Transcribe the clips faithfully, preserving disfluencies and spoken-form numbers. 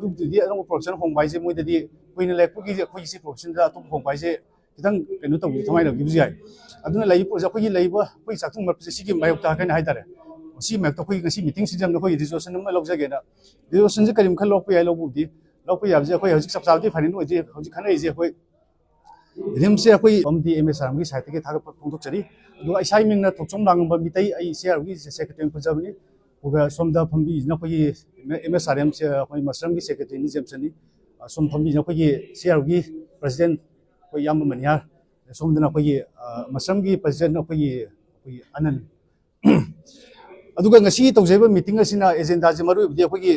ꯑꯗꯨꯗꯤ ꯑꯅꯧꯕ ꯄ꯭ꯔꯣꯐꯦꯁꯟ ꯍꯣꯡꯕ ꯍꯥꯏꯁꯦ ꯃꯣꯏꯗꯗꯤ ꯀꯨꯏꯅ ꯂꯩꯔꯛꯄꯒꯤ ꯑꯩꯈꯣꯏꯒꯤ ꯁꯤ ꯄ꯭ꯔꯣꯐꯦꯁꯟꯗ ꯑꯇꯣꯞꯄ ꯍꯣꯡꯕ ꯍꯥꯏꯁꯦ ꯈꯤꯇꯪ ꯀꯩꯅꯣ ꯇꯧꯕꯤ ꯊꯃꯥꯏꯅꯕꯤꯕꯁꯨ ꯌꯥꯏ꯫ ꯑꯗꯨꯅ ꯂꯩꯔꯤꯕ ꯄꯣꯠꯁꯦ ꯑꯩꯈꯣꯏꯒꯤ ꯂꯩꯔꯤꯕ ꯑꯩꯈꯣꯏꯒꯤ ꯆꯥꯛꯊꯨꯡ ꯃꯔꯛꯁꯦ ꯁꯤꯒꯤ ꯃꯥꯌꯣꯛꯇ ꯀꯩꯅꯣ ꯍꯥꯏꯇꯥꯔꯦ꯫ ꯁꯤꯒꯤ ꯃꯥꯌꯣꯛꯇ ꯑꯩꯈꯣꯏꯒꯤ ꯉꯁꯤ ꯃꯤꯇꯤꯡꯁꯤꯗ ꯑꯩꯈꯣꯏꯒꯤ ꯔꯤꯖꯣꯂꯨꯁꯟ ꯑꯃ ꯂꯧꯖꯒꯦꯅ꯫ ꯔꯤꯖꯣꯂꯨꯁꯟꯁꯦ ꯀꯔꯤ ꯃꯈꯜ ꯂꯧꯔꯛꯄ ꯌꯥꯏ? ꯂꯧꯕꯕꯨꯗꯤ ꯂꯧꯔꯛꯄ ꯌꯥꯕꯁꯦ ꯑꯩꯈꯣꯏ ꯍꯧꯖꯤꯛ ꯆꯞ ꯆꯥꯕꯗꯤ ꯐꯥꯏꯅꯦꯜ ꯑꯣꯏꯗ꯭ꯔꯤ꯫ ꯍꯧꯖꯤꯛ ꯈꯟꯅꯔꯤꯁꯦ ꯑꯩꯈꯣꯏ ꯔꯤꯝꯁꯁꯦ ꯑꯩꯈꯣꯏ ꯑꯃꯗꯤ ꯑꯦꯝ ꯑꯦꯁ ꯑꯥꯔ ꯑꯦꯝꯒꯤ ꯁꯥꯏꯠꯇꯒꯤ ꯊꯥꯒꯠꯄ ꯐꯣꯡꯗꯣꯛꯆꯔꯤ꯫ ꯑꯗꯨꯒ ꯏꯁꯥ ꯏꯃꯤꯡꯅ ꯊꯣꯛꯆꯣꯝ ꯂꯥꯡꯉꯝꯕ ꯃꯤꯇꯩ, ꯑꯩ ꯁꯤ ꯑꯥꯔ ꯑꯦꯝꯒꯤ ꯁꯦꯀ꯭ꯔꯦꯇꯔꯤ ꯄꯨꯖꯕꯅꯤ꯫ ꯑꯗꯨꯒ ꯁꯣꯝꯗ ꯐꯝꯕꯤꯁꯤꯅ ꯑꯩꯈꯣꯏꯒꯤ ꯑꯦꯝ ꯑꯦꯁ ꯑꯥꯔ ꯑꯦꯝꯁꯦ ꯑꯩꯈꯣꯏ ꯃꯁꯔꯝꯒꯤ ꯁꯦꯀ꯭ꯔꯦꯇꯔꯤꯅꯤ ꯖꯦꯝꯁꯟꯅꯤ꯫ ꯁꯣꯝ ꯐꯝꯕꯤꯁꯤꯅ ꯑꯩꯈꯣꯏꯒꯤ ꯁꯤ ꯑꯥꯔ ꯑꯦꯝꯒꯤ ꯄ꯭ꯔꯁꯤꯗꯦꯟ ꯑꯩꯈꯣꯏ ꯏꯌꯥꯝꯕ ꯃꯅꯤꯍꯥꯔ꯫ ꯁꯣꯝꯗꯅ ꯑꯩꯈꯣꯏꯒꯤ ꯃꯁꯔꯝꯒꯤ ꯄ꯭ꯔꯁꯤꯗꯦꯟ ꯑꯩꯈꯣꯏꯒꯤ ꯑꯩꯈꯣꯏꯒꯤ ꯑꯅꯟ꯫ ꯑꯗꯨꯒ ꯉꯁꯤ ꯇꯧꯖꯔꯤꯕ ꯃꯤꯇꯤꯡ ꯑꯁꯤꯅ ꯑꯦꯖꯦꯟꯗꯥꯁꯦ ꯃꯔꯨ ꯑꯣꯏꯕꯗꯤ ꯑꯩꯈꯣꯏꯒꯤ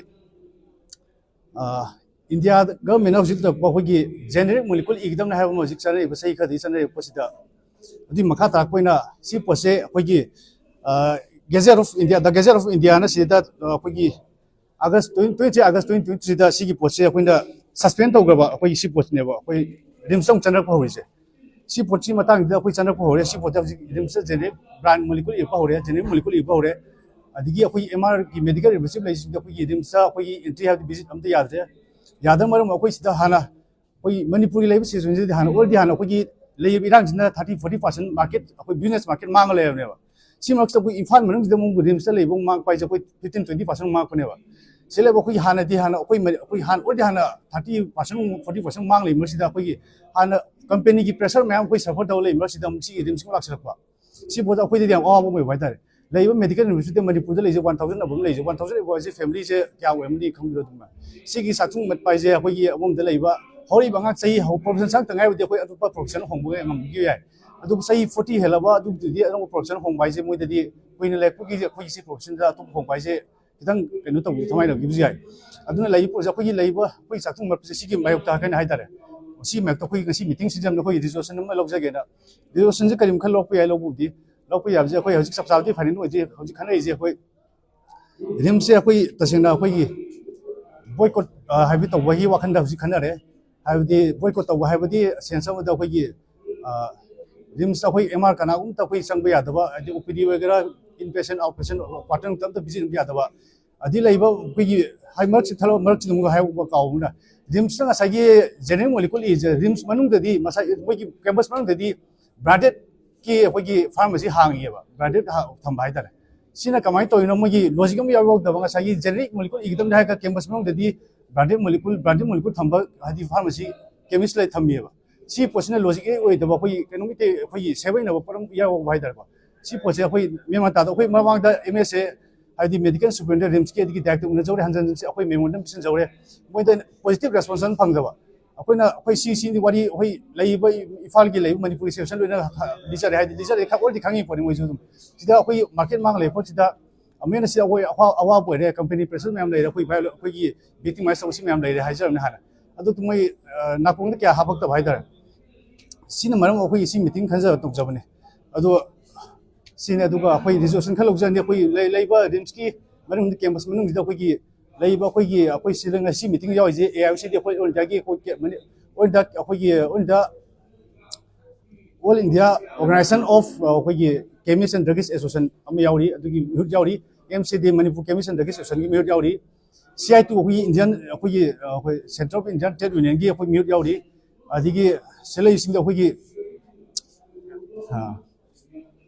ꯏꯟꯗꯤꯌꯥ ꯒꯚꯔꯟꯃꯦꯟꯅ ꯍꯧꯖꯤꯛ ꯇꯧꯔꯛꯄ ꯑꯩꯈꯣꯏꯒꯤ ꯖꯦꯅꯦꯔꯤꯛ ꯃꯣꯂꯤꯀꯨꯜ ꯏꯒꯗꯕꯅꯤ ꯍꯥꯏꯕ ꯑꯃ ꯍꯧꯖꯤꯛ ꯆꯠꯅꯔꯤꯕ, ꯆꯍꯤ ꯈꯔꯗꯤ ꯆꯠꯅꯔꯤꯕ ꯄꯣꯠꯁꯤꯗ꯫ ꯑꯗꯨꯒꯤ ꯃꯈꯥ ꯇꯥꯔꯛꯄ ꯑꯣꯏꯅ ꯁꯤ ꯄꯣꯠꯁꯦ ꯑꯩꯈꯣꯏꯒꯤ gazette of India, the gazette of ꯏꯟꯗꯤꯌꯥꯅ ꯁꯤꯗ ꯑꯩꯈꯣꯏꯒꯤ August twenty, twenty August twenty twenty third ꯁꯤꯒꯤ ꯄꯣꯠꯁꯦ ꯑꯩꯈꯣꯏꯅ ꯁꯁꯄꯦꯟ ꯇꯧꯈ꯭ꯔꯕ ꯑꯩꯈꯣꯏꯒꯤ ꯁꯤ ꯄꯣꯠꯁꯤꯅꯦꯕ ꯑꯩꯈꯣꯏ ꯔꯤꯝꯁꯇ ꯑꯃꯨꯛ ꯆꯠꯅꯔꯛꯄ ꯍꯧꯔꯤꯁꯦ꯫ ꯁꯤ ꯄꯣꯠꯁꯤ ꯃꯇꯥꯡꯁꯤꯗ ꯑꯩꯈꯣꯏ ꯆꯠꯅꯔꯛꯄ ꯍꯧꯔꯦ꯫ ꯁꯤ ꯄꯣꯠꯁꯦ ꯍꯧꯖꯤꯛ ꯔꯤꯝꯁꯇ ꯖꯦꯅꯦꯔꯤꯛ ꯕ꯭ꯔꯥꯟ ꯃꯣꯂꯤꯀꯨꯜ ꯏꯔꯛꯄ ꯍꯧꯔꯦ, ꯖꯦꯅꯦꯔꯤꯛ ꯃꯣꯂꯤꯀꯨꯜ ꯏꯔꯛꯄ ꯍꯧꯔꯦ꯫ ꯑꯗꯒꯤ ꯑꯩꯈꯣꯏꯒꯤ ꯑꯦꯝ ꯑꯥꯔꯒꯤ ꯃꯦꯗꯤꯀꯦꯜ ꯔꯤꯄ꯭ꯔꯦꯖꯦꯟꯇꯦꯇꯤꯚ ꯂꯩꯁꯤꯡꯗ ꯑꯩꯈꯣꯏꯒꯤ ꯔꯤꯝꯁꯇ ꯑꯩꯈꯣꯏꯒꯤ ꯑꯦꯟꯇ꯭ꯔꯤ ꯍꯥꯏꯕꯗꯤ ꯚꯤꯖꯤꯠ ꯑꯝꯇ ꯌꯥꯗ꯭ꯔꯦ꯫ ꯌꯥꯗꯕ ꯃꯔꯝ ꯑꯩꯈꯣꯏ ꯁꯤꯗ ꯍꯥꯟꯅ ꯑꯩꯈꯣꯏ ꯃꯅꯤꯄꯨꯔꯒꯤ ꯂꯩꯕ ꯁꯤꯆꯨꯋꯦꯁꯟꯁꯤꯗꯤ ꯍꯥꯟꯅ already ꯍꯥꯟꯅ ꯑꯩꯈꯣꯏꯒꯤ ꯂꯩꯔꯤꯕ ꯏꯔꯥꯡꯁꯤꯅ ꯊꯥꯔꯇꯤ ꯐꯣꯔꯇꯤ ꯄꯥꯔꯁꯦꯟ ꯃꯥꯔꯀꯦꯠ, ꯑꯩꯈꯣꯏ ꯕꯤꯖꯤꯅꯦꯁ ꯃꯥꯔꯀꯦꯠ ꯃꯥꯡꯉ ꯂꯩꯔꯕꯅꯦꯕ꯫ ꯁꯤ ꯃꯔꯛꯁꯤꯗ ꯑꯩꯈꯣꯏ ꯏꯝꯐꯥꯜ ꯃꯅꯨꯡꯁꯤꯗ ꯑꯃꯨꯛ ꯔꯤꯝꯁꯇ ꯂꯩꯕ ꯑꯃꯨꯛ ꯃꯥꯡꯉꯛꯄ ꯍꯥꯏꯁꯦ ꯑꯩꯈꯣꯏ ꯐꯤꯐꯇꯤꯟ ꯇ꯭ꯋꯦꯟꯇꯤ ꯄꯥꯔꯁꯦꯟ ꯃꯥꯡꯉꯛꯄꯅꯦꯕ꯫ ꯁꯤ ꯂꯩꯕ ꯑꯩꯈꯣꯏꯒꯤ ꯍꯥꯟꯅꯗꯤ ꯍꯥꯟꯅ ꯑꯩꯈꯣꯏ ꯃꯅꯤ-, ꯑꯩꯈꯣꯏ ꯍꯥꯟꯅ already ꯍꯥꯟꯅ ꯊꯥꯔꯇꯤ ꯄꯥꯔꯁꯦꯟ, ꯐꯣꯔꯇꯤ ꯄꯥꯔꯁꯦꯟ ꯃꯥꯡ ꯂꯩꯕ ꯃꯔꯛꯁꯤꯗ ꯑꯩꯈꯣꯏꯒꯤ ꯍꯥꯟꯅ ꯀꯝꯄꯦꯅꯤꯒꯤ ꯄ꯭ꯔꯦꯁꯔ ꯃꯌꯥꯝ ꯑꯩꯈꯣꯏ ꯁꯐꯔ ꯇꯧꯔ ꯂꯩꯕ ꯃꯔꯛꯁꯤꯗ ꯑꯃꯨꯛ ꯁꯤꯒꯤ ꯔꯤꯝꯁ ꯑꯃꯨꯛ ꯂꯥꯛꯁꯤꯜꯂꯛꯄ꯫ ꯁꯤ ꯄꯣꯠꯇ ꯑꯩꯈꯣꯏꯗꯗꯤ ꯌꯥꯝ ꯑꯋꯥꯕ ꯑꯃ ꯑꯣꯏꯕ ꯍꯥꯏꯇꯥꯔꯦ꯫ ꯂꯩꯔꯤꯕ ꯃꯦꯗꯤꯀꯦꯜ ꯌꯨꯅꯤꯚꯔꯁꯤꯇꯤ ꯃꯅꯤꯄꯨꯔꯗ ꯂꯩꯔꯤꯁꯦ ꯋꯥꯟ ꯊꯥꯎꯖꯟ ꯑꯕꯞ ꯂꯩꯔꯤꯁꯦ, ꯋꯥꯟ ꯊꯥꯎꯖꯟ ꯑꯕꯞ ꯍꯥꯏꯁꯦ ꯐꯦꯃꯤꯂꯤꯁꯦ ꯀꯌꯥ ꯑꯣꯏꯔꯝꯅꯤ ꯈꯪꯕꯤꯔꯣ? ꯑꯗꯨꯃ ꯁꯤꯒꯤ ꯆꯥꯛꯊꯨꯡ ꯃꯠꯄ ꯍꯥꯏꯁꯦ ꯑꯩꯈꯣꯏꯒꯤ ꯑꯃꯔꯣꯝꯗ ꯂꯩꯕ ꯍꯧꯔꯛꯏꯕ ꯑꯉꯥꯡ ꯆꯍꯤ ꯍꯧ-, ꯄ꯭ꯔꯣꯐꯦꯁꯟ ꯆꯪꯉꯛꯇ ꯉꯥꯏꯕꯗꯤ ꯑꯩꯈꯣꯏ ꯑꯇꯣꯞꯄ ꯄ꯭ꯔꯣꯐꯦꯁꯟ ꯍꯣꯡꯕ ꯉꯝꯕꯤꯕ ꯌꯥꯏ꯫ ꯑꯗꯨꯕꯨ ꯆꯍꯤ ꯐꯣꯔꯇꯤ ꯍꯦꯜꯂꯕ ꯑꯗꯨꯗꯨꯗꯤ ꯑꯅꯧꯕ ꯄ꯭ꯔꯣꯐꯦꯁꯟ ꯍꯣꯡꯕ ꯍꯥꯏꯁꯦ ꯃꯣꯏꯗꯗꯤ ꯀꯨꯏꯅ ꯂꯩꯔꯛꯄꯒꯤ ꯑꯩꯈꯣꯏꯒꯤ ꯁꯤ ꯄ꯭ꯔꯣꯐꯦꯁꯟꯗ ꯑꯇꯣꯞꯄ ꯍꯣꯡꯕ ꯍꯥꯏꯁꯦ ꯈꯤꯇꯪ ꯀꯩꯅꯣ ꯇꯧꯕꯤ ꯊꯃꯥꯏꯅꯕꯤꯕꯁꯨ ꯌꯥꯏ꯫ ꯑꯗꯨꯅ ꯂꯩꯔꯤꯕ ꯄꯣꯠꯁꯦ ꯑꯩꯈꯣꯏꯒꯤ ꯂꯩꯔꯤꯕ ꯑꯩꯈꯣꯏꯒꯤ ꯆꯥꯛꯊꯨꯡ ꯃꯔꯛꯁꯦ ꯁꯤꯒꯤ ꯃꯥꯌꯣꯛꯇ ꯀꯩꯅꯣ ꯍꯥꯏꯇꯥꯔꯦ꯫ ꯁꯤꯒꯤ ꯃꯥꯌꯣꯛꯇ ꯑꯩꯈꯣꯏ ꯉꯁꯤ ꯃꯤꯇꯤꯡꯁꯤꯗ ꯑꯩꯈꯣꯏꯒꯤ ꯔꯤꯖꯣꯂꯨꯁꯟ ꯑꯃ ꯂꯧꯖꯒꯦꯅ꯫ ꯔꯤꯖꯣꯂꯨꯁꯟꯁꯦ ꯀꯔꯤ ꯃꯈꯜ ꯂꯧꯔꯛꯄ ꯌꯥꯏ? ꯂꯧꯕꯕꯨꯗꯤ ꯂꯧꯔꯛꯄ ꯌꯥꯕꯁꯦ ꯑꯩꯈꯣꯏ ꯍꯧꯖꯤꯛ ꯆꯞ ꯆꯥꯕꯗꯤ ꯐꯥꯏꯅꯦꯜ ꯑꯣꯏꯗ꯭ꯔꯤ꯫ ꯍꯧꯖꯤꯛ ꯈꯟꯅꯔꯤꯁꯦ ꯑꯩꯈꯣꯏ ꯔꯤꯝꯁꯁꯦ ꯑꯩꯈꯣꯏ ꯇꯁꯦꯡꯅ ꯑꯩꯈꯣꯏꯒꯤ ꯕꯣꯏꯀꯣꯠ ꯍꯥꯏꯕꯗꯤ ꯇꯧꯕꯒꯤ ꯋꯥꯈꯜꯗ ꯍꯧꯖꯤꯛ ꯈꯟꯅꯔꯦ꯫ ꯍꯥꯏꯕꯗꯤ ꯕꯣꯏꯀꯣꯠ ꯇꯧꯕ ꯍꯥꯏꯕꯗꯤ ꯁꯦꯟꯁ ꯑꯃꯗ ꯑꯩꯈꯣꯏꯒꯤ ꯔꯤꯝꯁꯇ ꯑꯩꯈꯣꯏ ꯑꯦꯝ ꯑꯥꯔ ꯀꯅꯥꯒꯨꯝꯕ ꯑꯩꯈꯣꯏ ꯆꯪꯕ ꯌꯥꯗꯕ, ꯍꯥꯏꯗꯤ ꯑꯣ ꯄꯤ ꯗꯤ ꯑꯣꯏꯒꯦꯔꯥ, ꯏꯟ ꯄꯦꯁꯦꯟ, ꯑꯥꯎꯠ ꯄꯦꯁꯦꯟ, ꯀ꯭ꯋꯥꯇꯔ ꯑꯝꯇ ꯚꯤꯖꯤꯠ ꯑꯃ ꯌꯥꯗꯕ, ꯑꯗꯨꯗꯤ ꯂꯩꯕ ꯑꯩꯈꯣꯏꯒꯤ ꯍꯥꯏ ꯃꯔꯛꯁꯤ ꯊꯠꯂꯛ ꯃꯔꯛꯁꯤꯗ ꯑꯃꯨꯛ ꯍꯥꯏꯍꯧꯕ ꯀꯥꯎꯕꯅ, ꯔꯤꯝꯁꯇ ꯉꯁꯥꯏꯒꯤ ꯖꯦꯅꯦꯔꯤꯛ ꯃꯣꯂꯤꯀꯨꯜ ꯏꯁꯦ ꯔꯤꯝꯁ ꯃꯅꯨꯡꯗꯗꯤ ꯃꯁꯥ ꯃꯣꯏꯒꯤ ꯀꯦꯝꯄꯁ ꯃꯅꯨꯡꯗꯗꯤ ꯕ꯭ꯔꯥꯟꯗꯦꯗꯀꯤ ꯑꯩꯈꯣꯏꯒꯤ ꯐꯥꯔꯃꯥꯁꯤ ꯍꯥꯡꯉꯤꯑꯕ, ꯕ꯭ꯔꯥꯟꯗꯦꯗ ꯊꯝꯕ ꯍꯥꯏꯇꯥꯔꯦ꯫ ꯁꯤꯅ ꯀꯃꯥꯏꯅ ꯇꯧꯔꯤꯅꯣ? ꯃꯣꯏꯒꯤ ꯂꯣꯖꯤꯛ ꯑꯃ ꯌꯥꯎ ꯌꯥꯎꯗꯕ, ꯉꯁꯥꯏꯒꯤ ꯖꯦꯅꯦꯔꯤꯛ ꯃꯣꯂꯤꯀꯨꯜ ꯏꯒꯗꯕꯅꯤ ꯍꯥꯏꯔꯒ ꯀꯦꯝꯄꯁ ꯃꯅꯨꯡꯗꯗꯤ ꯕ꯭ꯔꯥꯟꯗꯦꯗ ꯃꯣꯂꯤꯀꯨꯜ ꯕ꯭ꯔꯥꯟꯗꯦꯗ ꯃꯣꯂꯤꯀꯨꯜ ꯊꯝꯕ ꯍꯥꯏꯗꯤ ꯐꯥꯔꯃꯥꯁꯤ ꯀꯦꯃꯤꯁ ꯂꯩ ꯊꯝꯃꯤꯑꯕ꯫ ꯁꯤ ꯄꯣꯠꯁꯤꯅ ꯂꯣꯖꯤꯛ ꯑꯦ ꯑꯣꯏꯗꯕ ꯑꯩꯈꯣꯏꯒꯤ ꯀꯩꯅꯣꯝꯒꯤ ꯑꯩꯈꯣꯏꯒꯤ ꯁꯦꯕ ꯏꯅꯕ ꯄꯣꯠ ꯑꯃ ꯌꯥꯎꯕ ꯍꯥꯏꯇꯥꯔꯦꯀꯣ꯫ ꯁꯤ ꯄꯣꯠꯁꯦ ꯑꯩꯈꯣꯏ ꯃꯦꯟ ꯃꯥꯟ ꯇꯥꯗ ꯑꯩꯈꯣꯏ ꯃꯃꯥꯡꯗ ꯑꯦꯝ ꯑꯦꯁ ꯑꯦ ꯍꯥꯏꯗꯤ ꯃꯦꯗꯤꯀꯦꯜ ꯁꯨꯄꯔꯤꯟꯇꯦꯟꯗꯦꯟ ꯔꯤꯝꯁꯀꯤ ꯑꯗꯒꯤ ꯗꯥꯏꯔꯦꯛꯇꯔ ꯎꯅꯖꯧꯔꯦ, ꯍꯟꯖꯟ ꯍꯟꯖꯟꯁꯤ ꯑꯩꯈꯣꯏ ꯃꯦꯃꯣꯔꯦꯟꯗꯝ ꯄꯤꯁꯤꯟꯖꯧꯔꯦ꯫ ꯃꯣꯏꯗ ꯄꯣꯖꯤꯇꯤꯚ ꯔꯦꯁꯄꯣꯟꯁ ꯑꯃ ꯐꯪꯗꯕ꯫ ꯑꯩꯈꯣꯏꯅ ꯑꯩꯈꯣꯏ ꯁꯤ ꯁꯤꯗꯤ ꯋꯥꯔꯤ ꯑꯩꯈꯣꯏ ꯂꯩꯔꯤꯕ ꯏꯝꯐꯥꯜꯒꯤ ꯂꯩꯔꯤꯕ ꯃꯅꯤꯄꯨꯔꯒꯤ ꯁꯤꯆꯨꯋꯦꯁꯟ ꯂꯣꯏꯅ ꯂꯤꯖꯔꯦ, ꯍꯥꯏꯗꯤ ꯂꯤꯖꯔꯦ, ꯈꯛ ꯑꯣꯏꯔꯗꯤ ꯈꯪꯉꯤ ꯄꯣꯠꯅꯤ ꯃꯣꯏꯁꯨ ꯑꯗꯨꯝ꯫ ꯁꯤꯗ ꯑꯩꯈꯣꯏ ꯃꯥꯔꯀꯦꯠ ꯃꯥꯡ ꯂꯩꯕ ꯄꯣꯠꯁꯤꯗ ꯑꯃꯦꯟ ꯑꯁꯤ ꯑꯩꯈꯣꯏ ꯑꯋꯥ-, ꯑꯋꯥꯕ ꯑꯣꯏꯔꯦ, ꯀꯝꯄꯦꯅꯤ ꯄ꯭ꯔꯦꯁꯔ ꯃꯌꯥꯝ ꯂꯩꯔꯦ, ꯑꯩꯈꯣꯏ ꯚꯥꯏ-, ꯑꯩꯈꯣꯏꯒꯤ ꯚꯤꯛꯇꯤꯃꯥꯏꯁ ꯇꯧꯕꯁꯤ ꯃꯌꯥꯝ ꯂꯩꯔꯦ ꯍꯥꯏꯖꯔꯕꯅꯤ ꯍꯥꯟꯅ꯫ ꯑꯗꯨ ꯃꯣꯏ, ꯑ, ꯅꯥꯀꯣꯡꯗ ꯀꯌꯥ ꯍꯥꯄꯛꯇꯕ ꯍꯥꯏꯇꯥꯔꯦ꯫ ꯁꯤꯅ ꯃꯔꯝ ꯑꯣꯏꯔꯒ ꯑꯩꯈꯣꯏꯒꯤ ꯁꯤ ꯃꯤꯇꯤꯡ ꯈꯟꯖꯕ ꯇꯧꯖꯕꯅꯤ꯫ ꯑꯗꯣ ꯁꯤꯅꯤ꯫ ꯑꯗꯨꯒ ꯑꯩꯈꯣꯏ ꯔꯤꯖꯣꯂꯨꯁꯟ ꯈꯔ ꯂꯧꯖꯔꯅꯤ꯫ ꯑꯩꯈꯣꯏ ꯂꯩ-, ꯂꯩꯕ ꯔꯤꯝꯁꯀꯤ ꯃꯅꯨꯡꯗ, ꯀꯦꯝꯄꯁ ꯃꯅꯨꯡꯁꯤꯗ ꯑꯩꯈꯣꯏꯒꯤ ꯂꯩꯕ ꯑꯩꯈꯣꯏꯒꯤ, ꯑꯩꯈꯣꯏ ꯁꯤꯗ ꯉꯁꯤ ꯃꯤꯇꯤꯡ ꯌꯥꯎꯔꯤꯁꯦ ꯑꯦ ꯑꯥꯏ ꯌꯨ ꯁꯤ ꯗꯤ, ꯑꯩꯈꯣꯏ ꯑꯣꯜ ꯏꯟꯗꯤꯌꯥꯒꯤ ꯑꯩꯈꯣꯏ ꯀꯦ-, ꯃꯅꯤ-, ꯑꯣꯜ ꯏꯟꯗꯤꯌꯥ, ꯑꯩꯈꯣꯏꯒꯤ all India, All India Organization of, ꯑ, ꯑꯩꯈꯣꯏꯒꯤ Chemist and Druggist Association ꯑꯃ ꯌꯥꯎꯔꯤ, ꯑꯗꯨꯒꯤ ꯃꯤꯍꯨꯠ ꯌꯥꯎꯔꯤ꯫ M C D, Manipur ꯀꯦꯃꯤꯁ and ꯗ꯭ꯔꯒꯤꯁ ꯑꯦꯁꯣꯁꯤꯌꯦꯁꯟꯒꯤ ꯃꯤꯍꯨꯠ ꯌꯥꯎꯔꯤ꯫ ꯁꯤ ꯑꯥꯏ ꯇꯨ ꯑꯩꯈꯣꯏꯒꯤ ꯏꯟꯗꯤꯌꯟ, ꯑꯩꯈꯣꯏꯒꯤ, ꯑ, ꯑꯩꯈꯣꯏ ꯁꯦꯟꯇ꯭ꯔꯦꯜ ꯑꯣꯐ ꯏꯟꯗꯤꯌꯟ ꯇ꯭ꯔꯦꯗ ꯌꯨꯅꯤꯌꯟꯒꯤ ꯑꯩꯈꯣꯏ ꯃꯤꯍꯨꯠ ꯌꯥꯎꯔꯤ꯫ ꯑꯗꯒꯤ ꯁꯤꯗ ꯂꯩꯔꯤꯁꯤꯡꯗ ꯑꯩꯈꯣꯏꯒꯤ, ꯑ,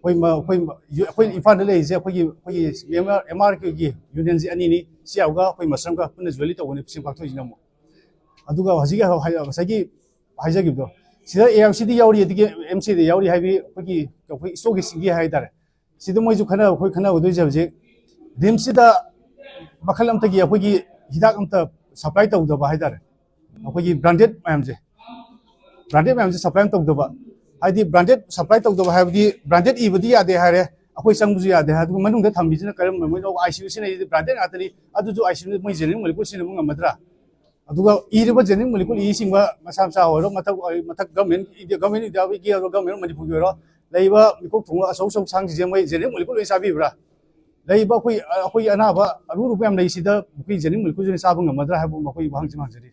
ꯑꯩꯈꯣꯏ ꯃ-, ꯑꯩꯈꯣꯏ ꯃ-, ꯌꯨ-, ꯑꯩꯈꯣꯏ ꯏꯝꯐꯥꯜꯗ ꯂꯩꯔꯤꯁꯦ ꯑꯩꯈꯣꯏꯒꯤ, ꯑꯩꯈꯣꯏꯒꯤ ꯑꯦꯝ ꯑꯥꯔ ꯀꯦꯒꯤ ꯌꯨꯅꯤꯌꯟꯁꯤ ꯑꯅꯤꯅꯤ꯫ ꯁꯤ ꯌꯥꯎꯒ ꯑꯩꯈꯣꯏ ꯃꯁꯔꯝꯒ ꯄꯨꯟꯅ ꯖꯣꯏꯟꯂꯤ ꯇꯧꯕꯅꯤ ꯁꯤ ꯄꯥꯡꯊꯣꯛꯏꯁꯤꯅ ꯑꯃꯨꯛ꯫ ꯑꯗꯨꯒ ꯍꯧꯖꯤꯛꯀꯤ ꯍ-, ꯍ-, ꯉꯁꯥꯏꯒꯤ ꯍꯥꯏꯖꯈꯤꯕꯗꯣ, ꯁꯤꯗ ꯑꯦ ꯑꯥꯏ ꯁꯤ ꯗꯤ ꯌꯥꯎꯔꯤ, ꯑꯗꯒꯤ ꯑꯦꯝ ꯁꯤ ꯗꯤ ꯌꯥꯎꯔꯤ ꯍꯥꯏꯕꯗꯤ ꯑꯩꯈꯣꯏꯒꯤ, ꯑꯩꯈꯣꯏ ꯏꯁꯣꯒꯤ ꯁꯤꯡꯒꯤ ꯍꯥꯏꯇꯥꯔꯦ꯫ ꯁꯤꯗ ꯃꯣꯏꯁꯨ ꯈꯟꯅ-, ꯑꯩꯈꯣꯏ ꯈꯟꯅꯒꯗꯣꯏꯁꯦ ꯍꯧꯖꯤꯛ ꯔꯤꯝꯁꯁꯤꯗ ꯃꯈꯜ ꯑꯃꯠꯇꯒꯤ ꯑꯩꯈꯣꯏꯒꯤ ꯍꯤꯗꯥꯛ ꯑꯝꯇ ꯁꯄ꯭ꯂꯥꯏ ꯇꯧꯗꯕ ꯍꯥꯏꯇꯥꯔꯦ꯫ ꯑꯩꯈꯣꯏꯒꯤ ꯕ꯭ꯔꯥꯟꯗꯦꯗ ꯃꯌꯥꯝꯁꯦ, ꯕ꯭ꯔꯥꯟꯗꯦꯗ ꯃꯌꯥꯝꯁꯦ ꯁꯄ꯭ꯂꯥꯏ ꯇꯧꯗꯕ꯫ ꯍꯥꯏꯗꯤ ꯕ꯭ꯔꯥꯟꯗꯦꯗ ꯁꯄ꯭ꯂꯥꯏ ꯇꯧꯗꯕ ꯍꯥꯏꯕꯗꯤ ꯕ꯭ꯔꯥꯟꯗꯦꯗ ꯏꯕꯗꯤ ꯌꯥꯗꯦ ꯍꯥꯏꯔꯦ, ꯑꯩꯈꯣꯏ ꯆꯪꯕꯁꯨ ꯌꯥꯗꯦ ꯍꯥꯏ꯫ ꯑꯗꯨꯒ ꯃꯅꯨꯡꯗ ꯊꯝꯕꯤꯁꯤꯅ ꯀꯔꯝꯕ? ꯃꯣꯏꯅ ꯑꯥꯏ ꯁꯤ ꯌꯨ ꯁꯤꯖꯤꯟꯅꯩꯁꯦ ꯕ꯭ꯔꯥꯟꯗꯦꯗ ꯉꯥꯛꯇꯅꯤ, ꯑꯗꯨꯁꯨ ꯑꯥꯏ ꯁꯤ ꯌꯨ ꯃꯣꯏ ꯖꯦꯅꯦꯔꯤꯛ ꯃꯣꯂꯤꯀꯨꯜ ꯁꯤꯖꯤꯟꯅꯕ ꯉꯝꯃꯗ꯭ꯔꯥ? ꯑꯗꯨꯒ ꯏꯔꯤꯕ ꯖꯦꯅꯦꯔꯤꯛ ꯃꯣꯂꯤꯀꯨꯜ ꯏꯁꯤꯡꯕ ꯃꯁꯥ ꯃꯁꯥ ꯑꯣꯏꯔꯣ, ꯃꯊꯛ, ꯃꯊꯛ ꯒꯚꯔꯟꯃꯦꯟ ꯏꯟꯗꯤꯌꯥ, ꯒꯚꯔꯟꯃꯦꯟ ꯏꯟꯗꯤꯌꯥꯒꯤ ꯑꯣꯏꯔꯣ, ꯒꯚꯔꯟꯃꯦꯟ ꯑꯣꯐ ꯃꯅꯤꯄꯨꯔꯒꯤ ꯑꯣꯏꯔꯣ, ꯂꯩꯔꯤꯕ ꯃꯤꯀꯣꯛ ꯊꯣꯡꯕ ꯑꯆꯧ ꯑꯆꯧꯕ ꯁꯥꯡꯁꯤꯡꯁꯦ ꯃꯣꯏ ꯖꯦꯅꯦꯔꯤꯛ ꯃꯣꯂꯤꯀꯨꯜ ꯂꯣꯏ ꯆꯥꯕꯤꯕ꯭ꯔꯥ? ꯂꯩꯔꯤꯕ ꯑꯩꯈꯣꯏ, ꯑꯩꯈꯣꯏ ꯑꯅꯥꯕ ꯑꯔꯨ ꯑꯔꯨꯕ ꯌꯥꯝ ꯂꯩꯁꯤꯗ ꯑꯩꯈꯣꯏ ꯖꯦꯅꯦꯔꯤꯛ ꯃꯣꯂꯤꯀꯨꯜꯁꯤꯅ ꯆꯥꯕ ꯉꯝꯃꯗ꯭ꯔꯥ ꯍꯥꯏꯕ ꯃꯈꯣꯏꯒꯤ ꯋꯥꯍꯪꯁꯤ ꯍꯪꯖꯔꯤ꯫